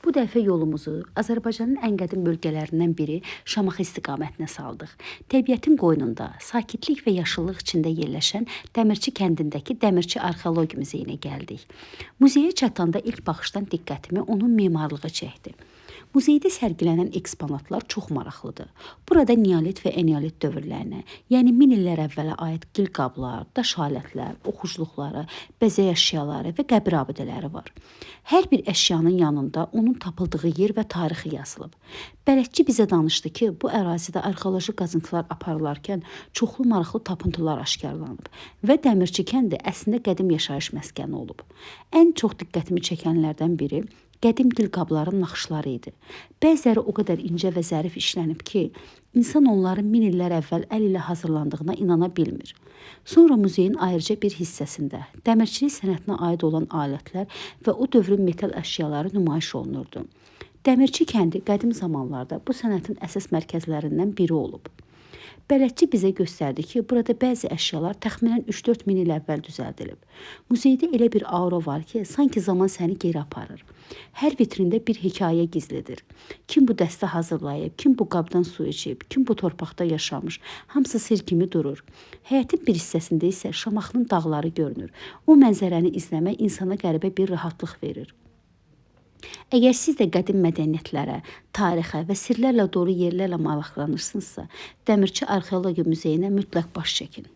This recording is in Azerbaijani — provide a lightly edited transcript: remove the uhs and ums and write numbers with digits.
Bu dəfə yolumuzu Azərbaycanın ən qədim bölgələrindən biri Şamaxı istiqamətinə saldıq. Təbiətin qoynunda, sakitlik və yaşıllıq içində yerləşən Dəmirçi kəndindəki Dəmirçi Arxeologiya Muzeyinə gəldik. Muzeyə çatanda ilk baxışdan diqqətimi onun memarlığı çəkdi. Muzeydə sərgilənən eksponatlar çox maraqlıdır. Burada neolit və eneolit dövrlərinə, yəni min illər əvvələ aid gil qablar, daş alətlər, oxuculuqları, bəzək əşyaları və qəbir abidələri var. Hər bir əşyanın yanında onun tapıldığı yer və tarixi yazılıb. Bələdçi bizə danışdı ki, bu ərazidə arxeoloji qazıntılar aparılarkən çoxlu maraqlı tapıntılar aşkarlanıb və Dəmirçi kəndi əslində qədim yaşayış məskəni olub. Ən çox diqqətimi çəkənlərdən biri qədim gil qabların naxışları idi. Bəziləri o qədər incə və zərif işlənib ki, insan onların min illər əvvəl əl ilə hazırlandığına inana bilmir. Sonra muzeyin ayrıca bir hissəsində dəmirçilik sənətinə aid olan alətlər və o dövrün metal əşyaları nümayiş olunurdu. Dəmirçi kəndi qədim zamanlarda bu sənətin əsas mərkəzlərindən biri olub. Bələdçi bizə göstərdi ki, burada bəzi əşyalar təxminən 3-4 min il əvvəl düzəldilib. Muzeydə elə bir aura var ki, sanki zaman səni geri aparır. Hər vitrində bir hekayə gizlidir. Kim bu dəstə hazırlayıb, kim bu qabdan su içib, kim bu torpaqda yaşamış, hamısı sir kimi durur. Həyətin bir hissəsində isə Şamaxının dağları görünür. O mənzərəni izləmək insana qəribə bir rahatlıq verir. Əgər siz də qədim mədəniyyətlərə, tarixə və sirlərlə dolu yerlərlə maraqlanırsınızsa, Dəmirçi Arxeologiya Muzeyinə mütləq baş çəkin.